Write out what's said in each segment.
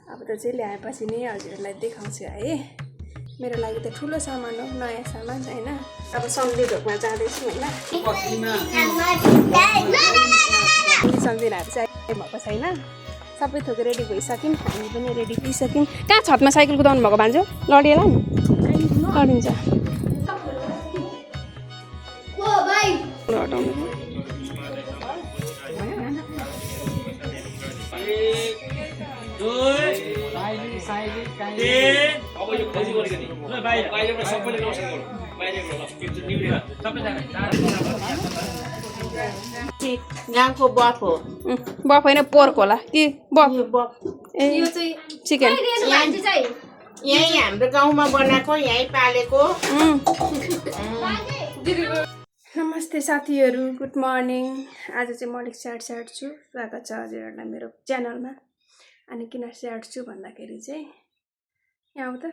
अब त चाहिँ ल्याएपछि नै हजुरहरूलाई देखाउँछु है। मेरो लागि त ठुलो सामान हो, नयाँ सामान होइन। अब सब्जी ढोकमा जाँदैछु होइन। सम्झिनाहरू चाहिँ भएको छैन, सबै थोक रेडी भइसक्यौँ, हामी पनि रेडी भइसक्यौँ। कहाँ छतमा साइकल कुदाउनु भएको भान्जो लडिएला नि लडिन्छ गाउँको बफ हो। बफ होइन पोर्क होला कि बफ ए चिकन यहीँ हाम्रो गाउँमा बनाएको, यहीँ पालेको। नमस्ते साथीहरू, गुड मर्निङ। आज चाहिँ म अलिक स्याड छु। स्वागत छ हजुरहरूलाई मेरो च्यानलमा। अनि किन स्याड छु भन्दाखेरि चाहिँ यहाँ आऊ त,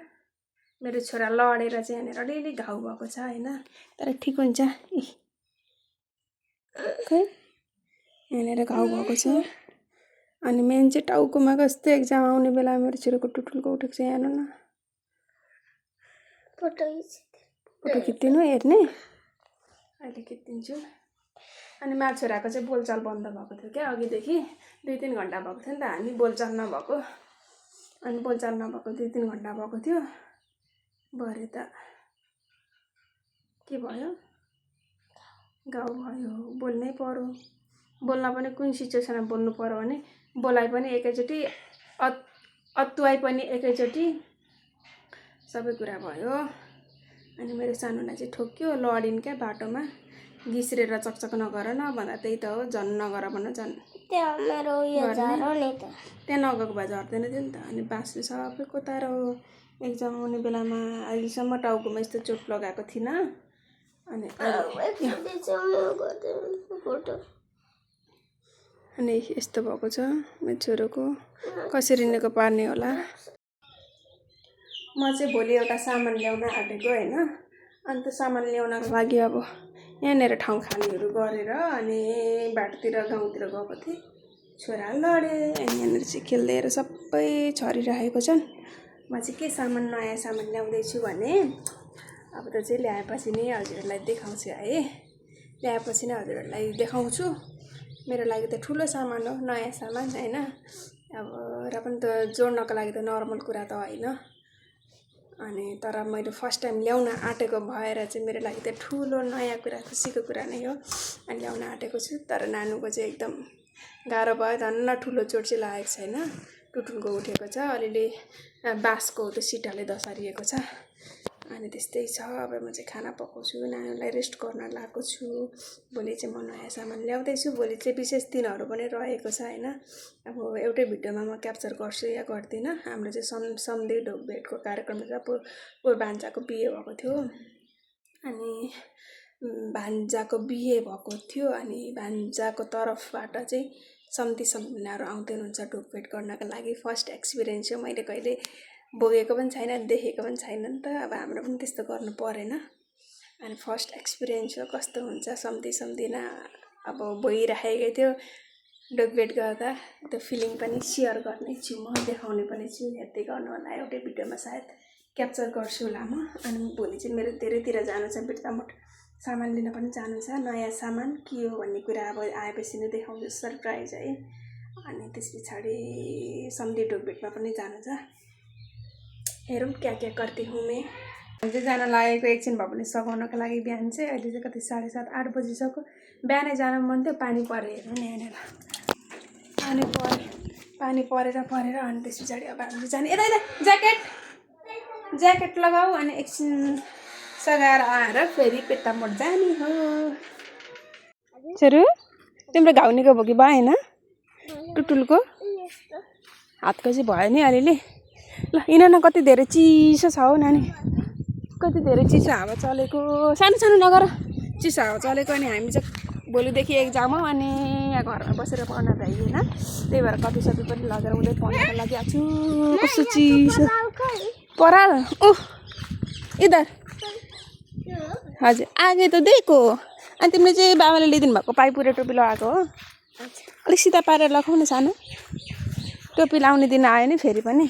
मेरो छोरा लडेर चाहिँ यहाँनिर अलिअलि घाउ भएको छ होइन, तर ठिक हुन्छ। खै यहाँनिर घाउ भएको छ। अनि मेन चाहिँ टाउकोमा कस्तो एक्जाम आउने बेला मेरो छोराको टुटुलको उठेको छ। यहाँ हेर्नु न, फोटो खिचिदिनु हेर्ने, अहिले खिचिदिन्छु। अनि मेरो छोराको चाहिँ बोलचाल बन्द भएको थियो क्या, अघिदेखि 2-3 घन्टा भएको थियो नि त। हामी बोलचाल नभएको, अनि बोलचाल नभएको 2-3 घन्टा भएको थियो। भरे त के भयो, घाउ भयो, बोल्नै पर्यो। बोल्न पनि कुन सिचुएसनमा बोल्नु पर्यो भने बोलाइ पनि एकैचोटि, अत्तुवाइ पनि एकैचोटि, सबै कुरा भयो। अनि मेरो सानोलाई चाहिँ ठोक्यो, लडिन् क्या बाटोमा। घिस्रेर चकचक नगर न भन्दा त्यही त हो, झन् नगर भन झन्। त्यहाँ नगएको भए झर्दैन थियो नि त। अनि बाँच्नु सबै कोतारो हो। एक्जाम आउने बेलामा अहिलेसम्म टाउकोमा यस्तो चोट लगाएको थिइनँ। अनि यस्तो भएको छ मेरो छोरोको, कसरी निको पार्ने होला। म चाहिँ भोलि एउटा सामान ल्याउन आँटेको होइन। अन्त सामान ल्याउनको लागि अब यहाँनिर ठाउँ खालीहरू गरेर अनि बाटोतिर गाउँतिर गएको थिएँ। छोरा लडे, अनि यहाँनिर चाहिँ खेल्दै सबै छरिरहेको छन्। म चाहिँ के सामान, नयाँ सामान ल्याउँदैछु भने अब त चाहिँ ल्याएपछि नै हजुरहरूलाई देखाउँछु है। ल्याएपछि नै हजुरहरूलाई देखाउँछु। मेरो लागि त ठुलो सामान हो, नयाँ सामान होइन। अब र पनि त जोड्नको लागि त नर्मल कुरा त होइन। अनि तर मैले फर्स्ट टाइम ल्याउन आँटेको भएर चाहिँ मेरो लागि त ठुलो नयाँ कुरा, खुसीको कुरा नै हो। अनि ल्याउन आँटेको छु। तर नानुको चाहिँ एकदम गाह्रो भयो, धन्न ठुलो चोट चाहिँ लागेको छैन। टुटुलको उठेको छ, अलिअलि बाँसको त्यो सिटाले दसारिएको छ। अनि त्यस्तै छ। अब म चाहिँ खाना पकाउँछु, नानीलाई रेस्ट गर्न लगाएको छु। भोलि चाहिँ म नयाँ सामान ल्याउँदैछु। भोलि चाहिँ विशेष दिनहरू पनि रहेको छ होइन। अब एउटै भिडियोमा म क्याप्चर गर्छु या गर्दिनँ। हाम्रो चाहिँ सन्डे ढोकभेटको कार्यक्रम छ। पोहोर भान्जाको बिहे भएको थियो, अनि भान्जाको बिहे भएको थियो। अनि भान्जाको तर्फबाट चाहिँ सम्झिनाहरू आउँदै हुनुहुन्छ ढोकभेट गर्नको लागि। फर्स्ट एक्सपिरियन्स हो, मैले कहिले भोगेको पनि छैन, देखेको पनि छैन नि त। अब हाम्रो पनि त्यस्तो गर्नु परेन। अनि फर्स्ट एक्सपिरियन्स हो, कस्तो हुन्छ सम्झिना अब भइराखेकै थियो। ढोकभेट गर्दा त्यो फिलिङ पनि सेयर गर्ने छु म, देखाउने पनि छु। हेर्दै गर्नु होला, एउटै भिडियोमा सायद क्याप्चर गर्छु होला म। अनि भोलि चाहिँ मेरो धेरैतिर जानु छ, बिर्तामोड सामान लिन पनि जानु छ। नयाँ सामान के हो भन्ने कुरा अब आएपछि नै देखाउँछु, सरप्राइज है। अनि त्यस पछाडि सम्झी ढोकभेटमा पनि जानु छ। हेरौँ क्या करती हूँ मैं। चाहिँ जान लागेको एकछिन भए पनि सघाउनको लागि। बिहान चाहिँ अहिले चाहिँ कति 7:30-8 बजिसक्यो। बिहानै जान मन थियो, पानी पऱ्यो हेर्नु नि यहाँनिर, पानी परेर अनि त्यस पछाडि अब हामी जाने। यता ज्याकेट लगाऊ। अनि एकछिन सघाएर आएर फेरि पेट्टामोड जाने हो। छोरू तिम्रो घाउ निको भयो कि भएन? टुटुलको हातको चाहिँ भयो नि अलिअलि। ल यिनीहरू कति धेरै चिसो छ हौ नानी, कति धेरै चिसो हावा चलेको। सानो नगर, चिसो हावा चलेको। अनि हामी चाहिँ भोलिदेखि एक्जाम हो, अनि यहाँ घरमा बसेर पढ्न भ्याइएन। त्यही भएर कपी सपी पनि लगेर उतै पढ्नको लागि आएको छु। कस्तो चिसो पराल। इधर हजुर आगे त दिएको। अनि तिमीले चाहिँ बाबाले ल्याइदिनु भएको पाइपुरे टोपी लगाएको हो। अलिक सिधा पारेर लगाऊ न सानो, टोपी लाउने दिन आयो नि फेरि पनि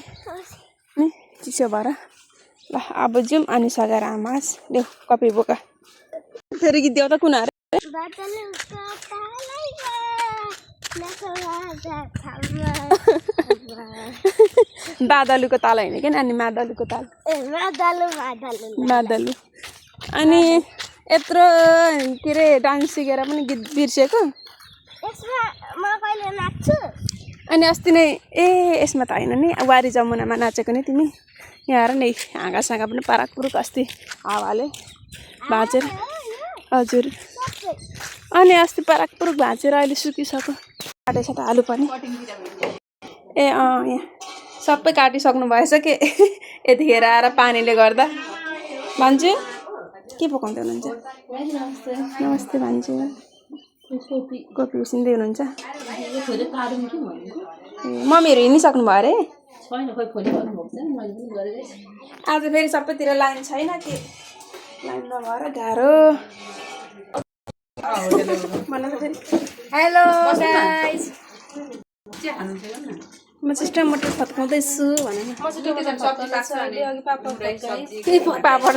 नि चिसो भएर ल अब जाउँ अनि सघाएर आमास देऊ कपी बोका फेरि गीत देऊ त कुन अरे बादलुको ताल होइन क्या नानी मादलुको ताल मादलु अनि यत्रो के अरे डान्स सिकेर पनि गीत बिर्सेको अनि अस्ति नै ए यसमा त होइन नि वारी जमुनामा नाचेको नि तिमी यहाँ हेर नि हाँगासाँगा पनि पाराकपुरुक अस्ति हावाले भाँचेर हजुर अनि अस्ति पाराकपुरुक भाँचेर अहिले सुकिसक्यो काटेछ त आलु पनि ए यहाँ सबै काटिसक्नु भएछ के यतिखेर आएर पानीले गर्दा भान्जु के पकाउँदै हुनुहुन्छ नमस्ते भान्जु कोपी उसिन्दै हुनुहुन्छ मम्मीहरू हिँडिसक्नु भयो अरे आज फेरि सबैतिर लाइन छैन के लाइन नभएर गाह्रो हेलो गाइस म चाहिँ टमाटर फत्काउँदैछु भनेर पापड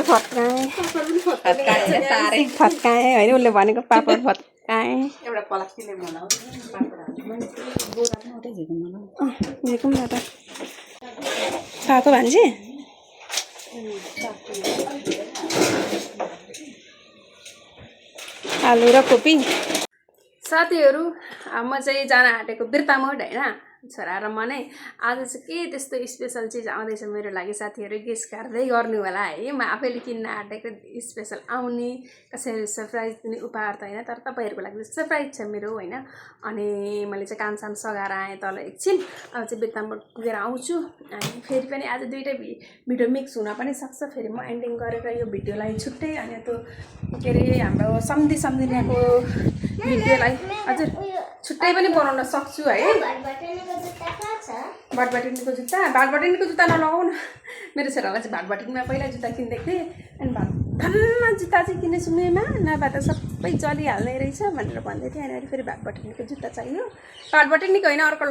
फत्काएँ होइन उसले भनेको पापड फत्काएँ झिकौँ न त पाएको भान्जी आलु र कोपी साथीहरू म चाहिँ जान आँटेको बिर्तामोड होइन छोरा र म नै आज चाहिँ के त्यस्तो स्पेसल चिज आउँदैछ मेरो लागि साथीहरू गेस गर्दै गर्नु होला है म आफैले किन्न आँटेको स्पेसल आउने कसैले सरप्राइज दिने उपहार त होइन तर तपाईँहरूको लागि सरप्राइज छ मेरो होइन अनि मैले चाहिँ कामसाम सघाएर आएँ तल एकछिन अब चाहिँ बिर्तामोड पुगेर आउँछु अनि फेरि पनि आज दुइटै भिडियो मिक्स हुन पनि सक्छ फेरि म एन्डिङ गरेर यो भिडियोलाई छुट्टै अनि त्यो के अरे हाम्रो सम्धिनीको भिडियोलाई हजुर छुट्टै पनि बनाउन सक्छु है भाटबाटिनीको जुत्ता नलगाउ न मेरो छोरालाई चाहिँ भाटबाटिनीमा पहिला जुत्ता किनिदिएको थिएँ अनि धन्न जुत्ता चाहिँ किनेछु मेमा नभए त सबै चलिहाल्ने रहेछ भनेर भन्दै थिएँ अनि फेरि भाटबाटिनीको जुत्ता चाहियो भाटबाटिनीको होइन अर्को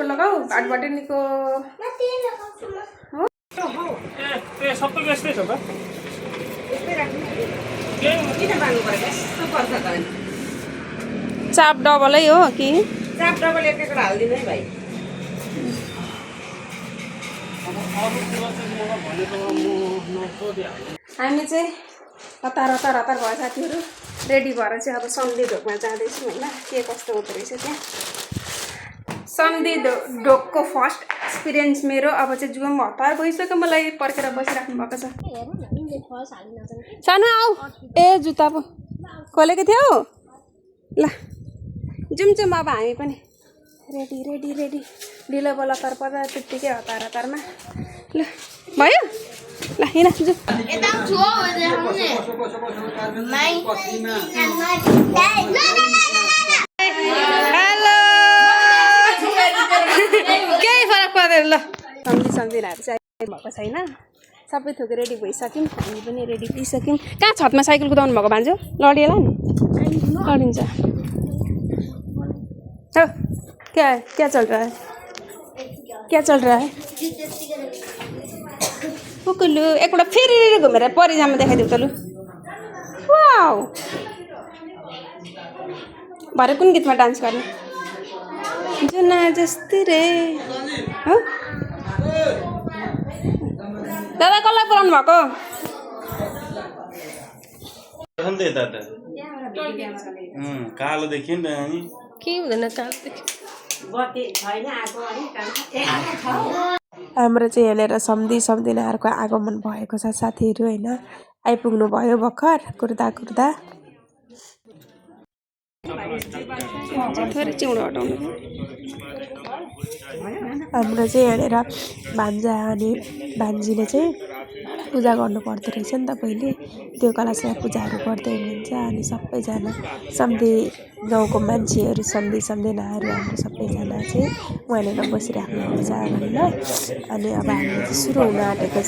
लगाऊ भाटबाटिनीको चाप डबलै हो कि चाप डबल एक हालिदिनु है भाइ हामी चाहिँ हतार भयो साथीहरू रेडी भएर चाहिँ अब सन्धि ढोकमा जाँदैछौँ होइन के कस्तो हुँदो रहेछ त्यहाँ सन्धि ढोकको फर्स्ट एक्सपिरियन्स मेरो अब चाहिँ जुम हतार भइसक्यो मलाई पर्खेर बसिराख्नु भएको छ सानो आऊ ए जुत्ता पो खोलेको थियो ल जाउँ अब हामी पनि रेडी ढिलो बल्ल तर पर्दा त्यत्तिकै हतारमा ल भयो ल हिँड जाउँ हेलो केही फरक पर्दैन ल सम्झिरहेको चाहिँ भएको छैन सबै थोक रेडी भइसक्यौँ हामी पनि रेडी भइसक्यौँ कहाँ छतमा साइकल कुदाउनु भएको भान्जो लडिएला नि लडिन्छ हो क्या चल रहा है कुकुलु एकपल्ट फेरि घुमेर परिजामा देखाइदिउ त लु वाउ भरे कुन गीतमा डान्स गर्ने जुना जस्तै रे हो दादा कसलाई बोलाउनु भएको कालो देखियो नि के हुँदैन हाम्रो चाहिँ यहाँनिर सम्धिनीहरूको आगमन भएको छ साथीहरू होइन आइपुग्नु भयो भर्खर कुर्दा थोरै चिउँडो हटाउनु हाम्रो चाहिँ यहाँनिर भान्जा अनि भान्जीले चाहिँ पूजा गर्नु पर्दो रहेछ नि त पहिले त्यो कलशमा पूजाहरू गर्दै हुनुहुन्छ अनि सबैजना सम्धि गाउँको मान्छेहरू सम्धिनाहरू हाम्रो सबैजना चाहिँ उहाँनिर बसिराख्नु हुन्छ भनेर अनि अब हामीले चाहिँ सुरु हुन आँटेको छ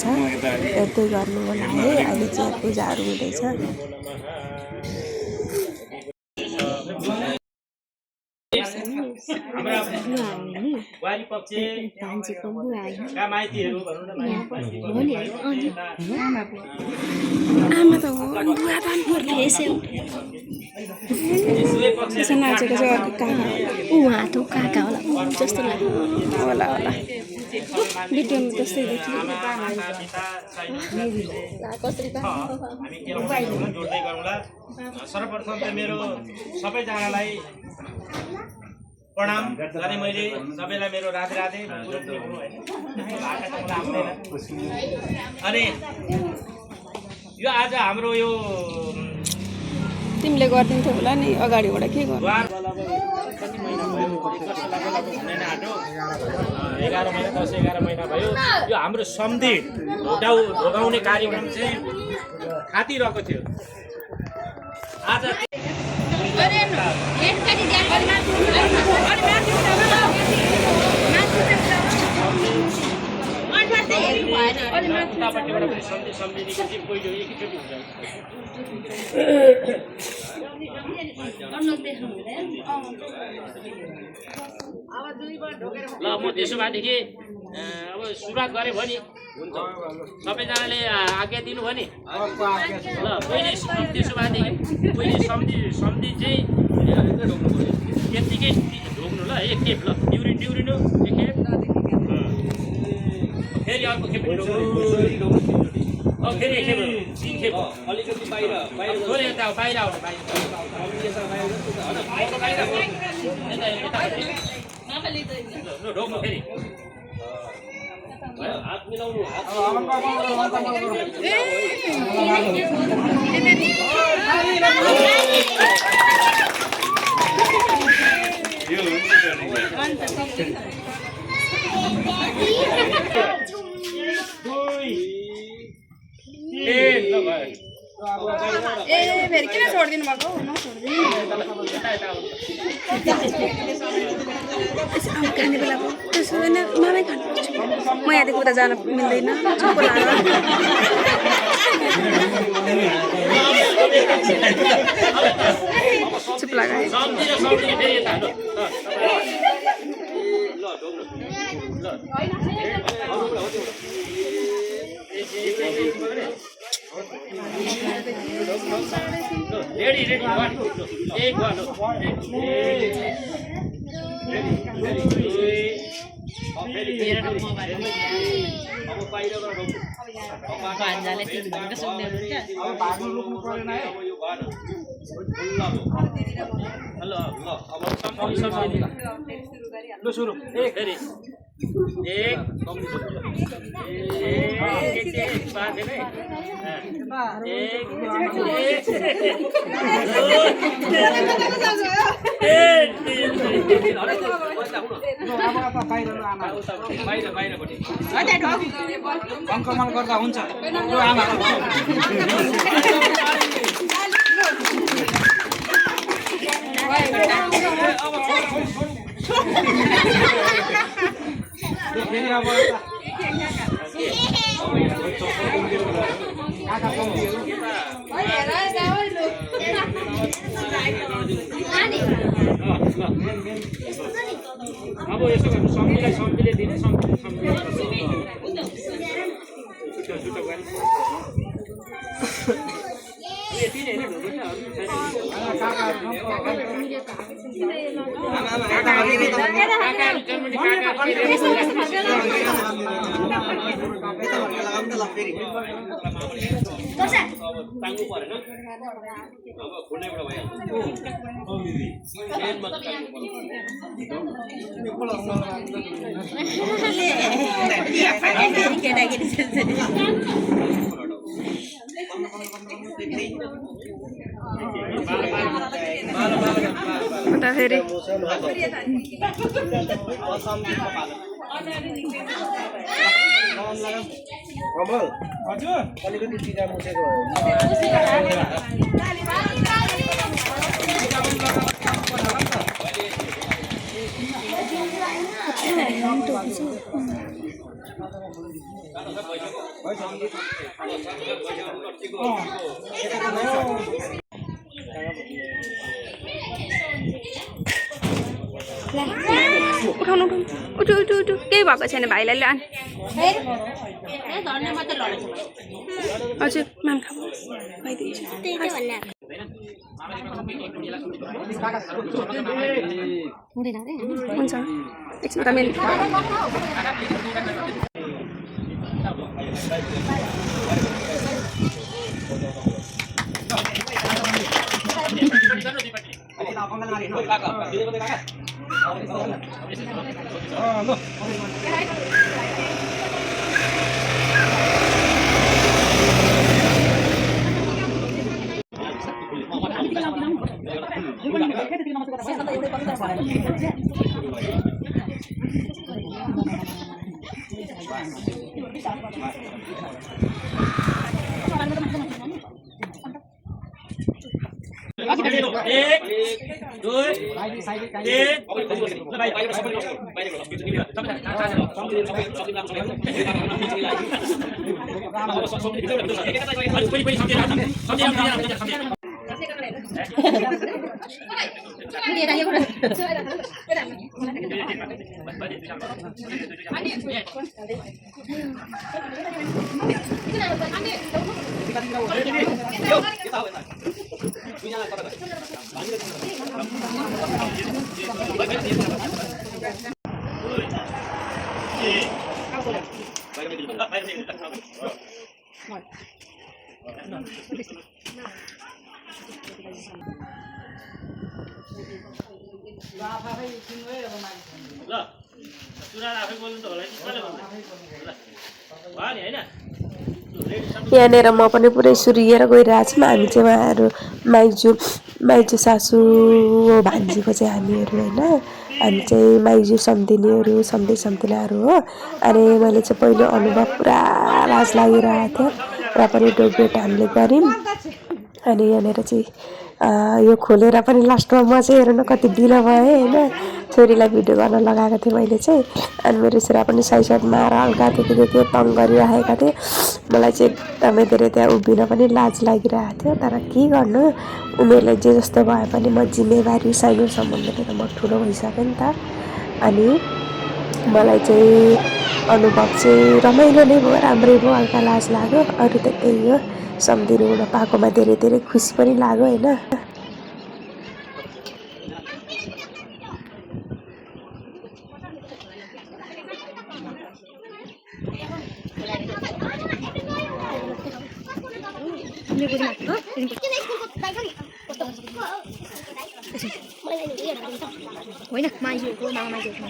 हेर्दै गर्नु होला है अहिले चाहिँ पूजाहरू हुँदैछ हाम्रा बुहारी पक्ष भान्जीको बुवा होइन का माइतीहरू भनौँ न माइती हो नि आमा त हो अनि बुवा त अनि फेसै दुवै पक्ष त्यसो नाचेको चाहिँ अर्को कहाँ उहाँ त काका होला जस्तो लाग्यो होला होला भिडियोमा त्यस्तै देखियो माता पिता छैन हामी के जोड्दै गरौँला सर्वप्रथम त मेरो सबैजनालाई प्रणाम गरे मैले सबैलाई मेरो राधे राधे अनि यो आज हाम्रो यो तिमीले गरिदिन्थ्यौ होला नि अगाडिबाट के गर्नु कति महिना भयो महिना आँटो 11 महिना 10-11 महिना भयो यो हाम्रो सम्धि ढोगाउने कार्यक्रम चाहिँ खातिरहेको थियो आज उतापट्टिबाट पनि सम्झिनेको चाहिँ पहिलो एकैचोटि हुन्छ ल म त्यसो भएदेखि अब सुरुवात गरेँ भने हुन्छ सबैजनाले आज्ञा दिनुभयो नि ल पहिले त्यसो भएदेखि पहिले सम्धि चाहिँ त्यत्तिकै ढोक्नु ल एकखेप ल ड्युरिनु एकखेप फेरि अर्को खेप फेरि एकखेप 3 खेप अलिकति बाहिर थोरै यता बाहिर आउनु ढोक्नु फेरि हात मिलाउनु फेरि किन छोडिदिनु भएको खाने बेला त्यसो होइन मामै खानु म यहाँदेखि उता जान मिल्दैन चुप चुप लगाए रेडी एक one संक्रमण गर्दा हुन्छ यो आमा फेरि अब अब यसो गर्नु सम्झिले दिने टाङ्गु परेन अब खुल्नेबाट फेरि कमल हजुर अलिकति टिका मुछेको ला उठाउनु उठु उठु उठु केही भएको छैन भाइलाई लान हजुर माम खाऊ हुन्छ एकछिन त मेरो यहाँनिर म पनि पुरै सुरिएर गइरहेको छौँ हामी चाहिँ उहाँहरू माइजू सासू भान्जीको चाहिँ हामीहरू होइन हामी चाहिँ माइजू सम्धिनीहरू सम्धिनाहरू हो अनि मैले चाहिँ पहिलो अनुभव पुरा लाज लागिरहेको थियो र पनि डोगेट हामीले गऱ्यौँ अनि यहाँनिर चाहिँ यो खोलेर पनि लास्टमा म चाहिँ हेर्नु कति ढिलो भएँ होइन छोरीलाई भिडियो गर्न लगाएको थिएँ मैले चाहिँ अनि मेरो छोरा पनि साइडमा आएर हल्का त्यो तङ गरिराखेका थिएँ मलाई चाहिँ एकदमै धेरै त्यहाँ उभिन पनि लाज लागिरहेको थियो तर के गर्नु उमेरले जे जस्तो भए पनि म जिम्मेवारी साइनो सम्बन्धले त म ठुलो भइसकेँ नि त अनि मलाई चाहिँ अनुभव चाहिँ रमाइलो नै भयो राम्रै भयो हल्का लाज लाग्यो अरू त त्यही हो सम्झिनु हुन पाएकोमा धेरै धेरै खुसी पनि लाग्यो होइन होइन माइजूको मामा माइजूको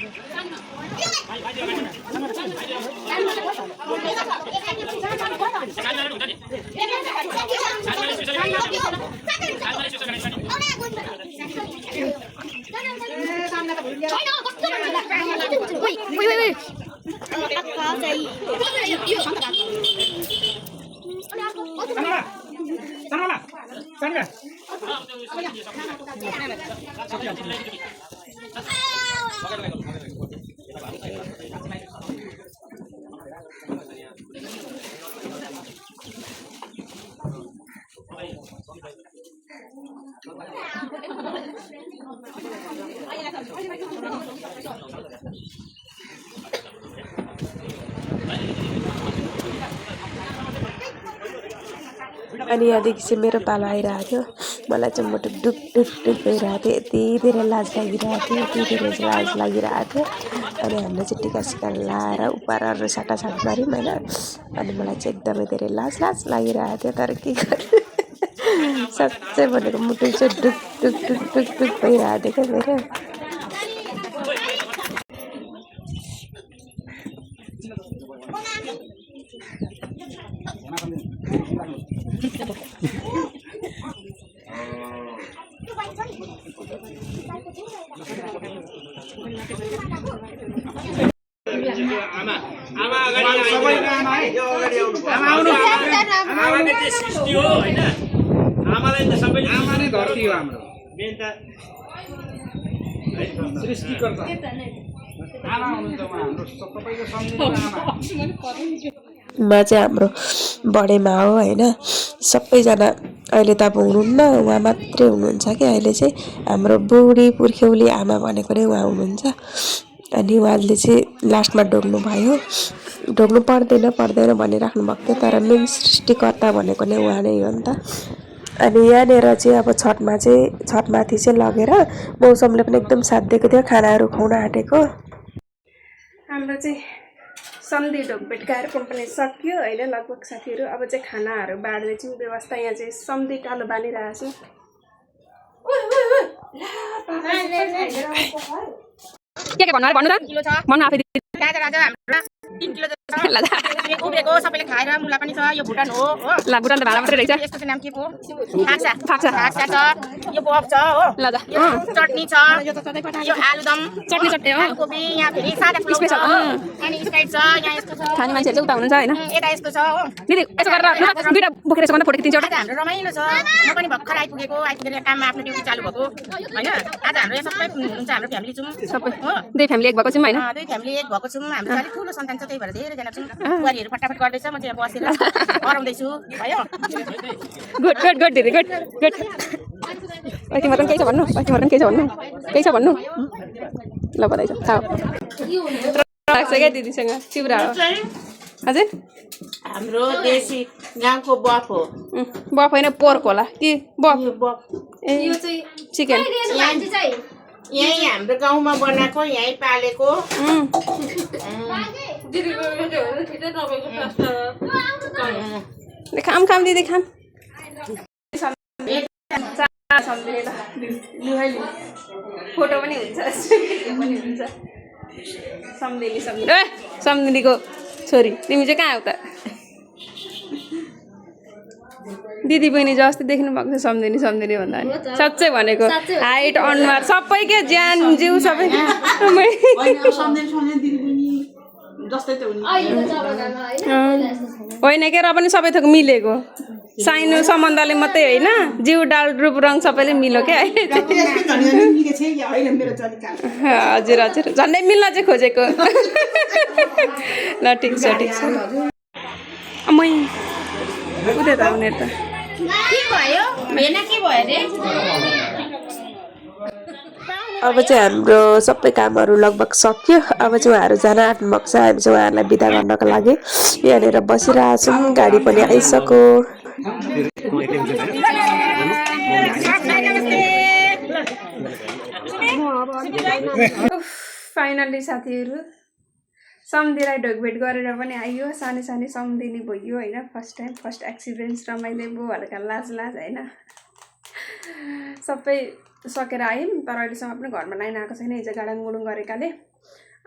अनि यहाँदेखि चाहिँ मेरो पालो आइरहेको थियो मलाई चाहिँ म डुक डुक डुक भइरहेको थियो यति धेरै लाज लागिरहेको थियो यति धेरै लाज लागिरहेको थियो अनि हामीले चाहिँ टिका सिका लाएर उपहारहरू साटासाट गऱ्यौँ होइन अनि मलाई चाहिँ एकदमै धेरै लाज लागिरहेको थियो तर के गर्नु साँच्चै भनेको मुटु चाहिँ डुक डुक डुक डुक डुक भइरहेको थियो क्या मेरो मा चाहिँ हाम्रो बडेमा हो होइन सबैजना अहिले त अब हुनुहुन्न उहाँ मात्रै हुनुहुन्छ कि अहिले चाहिँ हाम्रो बुढी पुर्ख्यौली आमा भनेको नै उहाँ हुनुहुन्छ अनि उहाँले चाहिँ लास्टमा ढोग्नु भयो ढोग्नु पर्दैन भनिराख्नु भएको थियो तर मेन सृष्टिकर्ता भनेको नै उहाँ नै हो नि त अनि यहाँनिर चाहिँ अब छतमाथि चाहिँ लगेर मौसमले पनि एकदम साथ दिएको थियो खानाहरू खुवाउन आँटेको हाम्रो चाहिँ सन्धि ढोकभेट कार्यक्रम पनि सक्यो होइन लगभग साथीहरू अब चाहिँ खानाहरू बाँड्दैछौँ व्यवस्था यहाँ चाहिँ सन्धि कालो बानिरहेको छु के भन्नु र किलो छ भन्नु आफै गाजर आज हाम्रो 3 किलो छ उब्रेको सबैले खाएर मुला पनि छ यो भुटान हो ला भुटान त भाडा मात्रै रहेछ यसको चाहिँ नाम के पो फाक्सा फाक्सा छ यो पप छ हो ल ल यो चटनी छ यो आलुदम चटनी हो कोपी यहाँ फेरि सादा पुलाउ छ अनि स्प्राइट छ यहाँ यस्तो छ खाने मान्छेहरु चाहिँ उता हुनुहुन्छ हैन यता यस्तो छ हो दिदी यसो गरेर दुईटा बोकेर यसो गर्दा फोटो खिचिन्छ आज हाम्रो रमाइलो छ म पनि भर्खर आइपुगेर काममा आफ्नो ड्युटी चालु भएको हैन आज हाम्रो यहाँ सबै हुन्छ हाम्रो फ्यामिली छौँ सबै हो दुई फ्यामिली एक भएको छौँ हैन दुई फ्यामिली एक भएको छौँ हाम्रो अलिक ठुलो सन्तान छ त्यही भएर धेरै जना छौँ बुहारीहरू फटाफट गर्दैछ म चाहिँ बसेर अराउँदैछु भयो गुड गुड गुड दिदी गुड गुड अहिले मटन केही छ भन्नु केही छ भन्नु ल बधाई छ खाऊ लाग्छ क्या दिदीसँग चिउरा हो हजुर हाम्रो देशी गाउँको बफ हो बफ होइन पोर्क होला कि बफ ए यो चाहिँ चिकन यही हाम्रो गाउँमा बनाएको यही पालेको खाम खाम दिदी खाम फोटो पनि हुन्छ सम्धिनीको छोरी तिमी चाहिँ कहाँ हो त दिदी बहिनी जस्तो देख्नु भएको छ सम्धिनी भन्दा नि साँच्चै भनेको हाइट अनुहार सबै के ज्यान जिउ सबै होइन के र पनि सबै थोक मिलेको साइनो सम्बन्धले मात्रै होइन जिउ डाल रूप रङ सबैले मिल्यो क्या हजुर हजुर झन्डै मिल्न चाहिँ खोजेको ल ठिक छ मै उतै त आउने त के भयो भेना के भयो रे अब चाहिँ हाम्रो सबै कामहरू लगभग सक्यो अब चाहिँ उहाँहरू जान आँट्नु भएको छ हामी चाहिँ उहाँहरूलाई बिदा गर्नको लागि यहाँनिर बसिरहेछौँ गाडी पनि आइसक्यो फाइनली साथीहरू सम्धिलाई ढोकभेट गरेर पनि आइयो सानै सम्धिनी भयो होइन फर्स्ट एक्सपिरियन्स रमाइलो भयो हल्का लाज होइन सबै सकेर आयौँ तर अहिलेसम्म पनि घरमा लाइन आएको छैन हिजो गाडाङ गुडुङ गरेकाले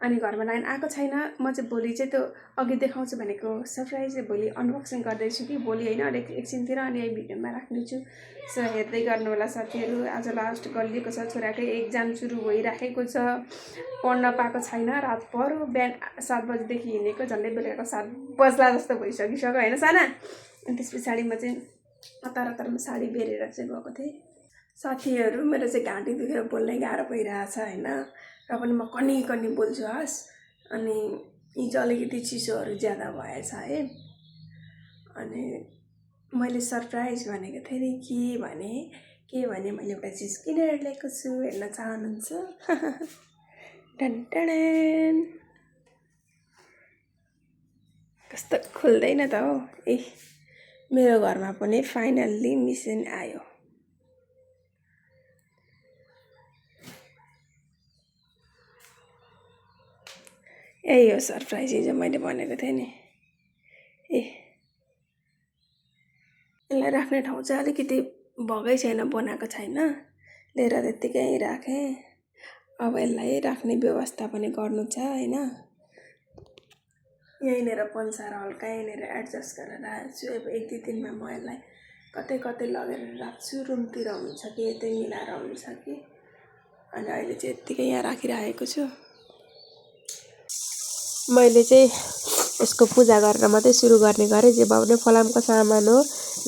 अनि घरमा लाइन आएको छैन म चाहिँ भोलि चाहिँ त्यो अघि देखाउँछु भनेको सरप्राइज चाहिँ भोलि अनबक्सिङ गर्दैछु कि भोलि होइन अलिक एकछिनतिर अनि यही भिडियोमा राख्नेछु सो हेर्दै गर्नु होला साथीहरू आज लास्ट गलिएको छ छोराकै एक्जाम सुरु भइराखेको छ पढ्न पाएको छैन रात पऱ्यो बिहान 7 बजीदेखि हिँडेको झन्डै बेलुकाको 7 बज्ला जस्तो भइसकिसक्यो होइन साना अनि त्यस पछाडि म चाहिँ हतारमा साडी बेरेर चाहिँ गएको थिएँ साथीहरू मेरो चाहिँ घाँटी दुखेर बोल्नै गाह्रो भइरहेछ होइन र पनि म कनी बोल्छु हस् अनि हिजो अलिकति चिसोहरू ज्यादा भएछ है अनि मैले सरप्राइज भनेको थिएँ नि के भने मैले एउटा चिज किनेर ल्याएको छु हेर्न चाहनुहुन्छ टन कस्तो खुल्दैन त हो ए मेरो घरमा पनि फाइनल्ली मिसन आयो यही हो सरप्राइज हिजो मैले भनेको थिएँ नि ए यसलाई राख्ने ठाउँ चाहिँ अलिकति भएकै छैन बनाएको छैन लिएर त्यत्तिकै राखेँ अब यसलाई राख्ने व्यवस्था पनि गर्नु छ होइन यहीँनिर पन्सार हल्का यहीँनिर एडजस्ट गरेर राख्छु अब 1-2 दिनमा म यसलाई कतै लगेर राख्छु रुमतिर हुन्छ कि यतै मिलाएर हुन्छ कि अनि अहिले चाहिँ यत्तिकै यहाँ राखिरहेको छु मैले चाहिँ यसको पूजा गरेर मात्रै सुरु गर्ने गरेँ जे भए पनि फलामको सामान हो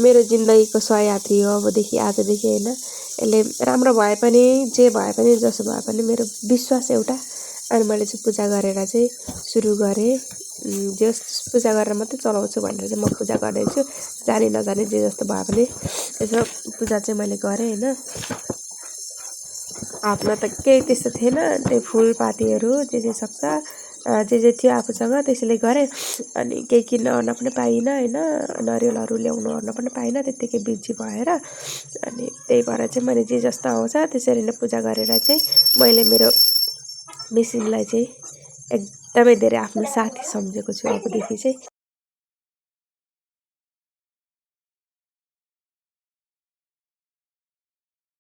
मेरो जिन्दगीको सहयात्री हो अबदेखि आजदेखि होइन यसले राम्रो भए पनि जे भए पनि जसो भए पनि मेरो विश्वास एउटा अनि मैले चाहिँ पूजा गरेर चाहिँ सुरु गरेँ जस पूजा गरेर मात्रै चलाउँछु भनेर चाहिँ म पूजा गर्दैछु जाने नजाने जे जस्तो भए पनि यसो पूजा चाहिँ मैले गरेँ होइन हातमा त केही त्यस्तो थिएन, त्यही फुलपातीहरू जे सक्छ जे थियो आफूसँग त्यसैले गरेँ। अनि केही किन्न ओर्न पनि पाइनँ होइन, नरिवलहरू ल्याउनु ओर्न पनि पाइनँ, त्यत्तिकै बिजी भएर। अनि त्यही भएर चाहिँ मैले जे जस्तो आउँछ त्यसरी नै पूजा गरेर चाहिँ मैले मेरो मिसिनलाई चाहिँ एकदमै धेरै आफ्नो साथी सम्झेको छु अबदेखि चाहिँ।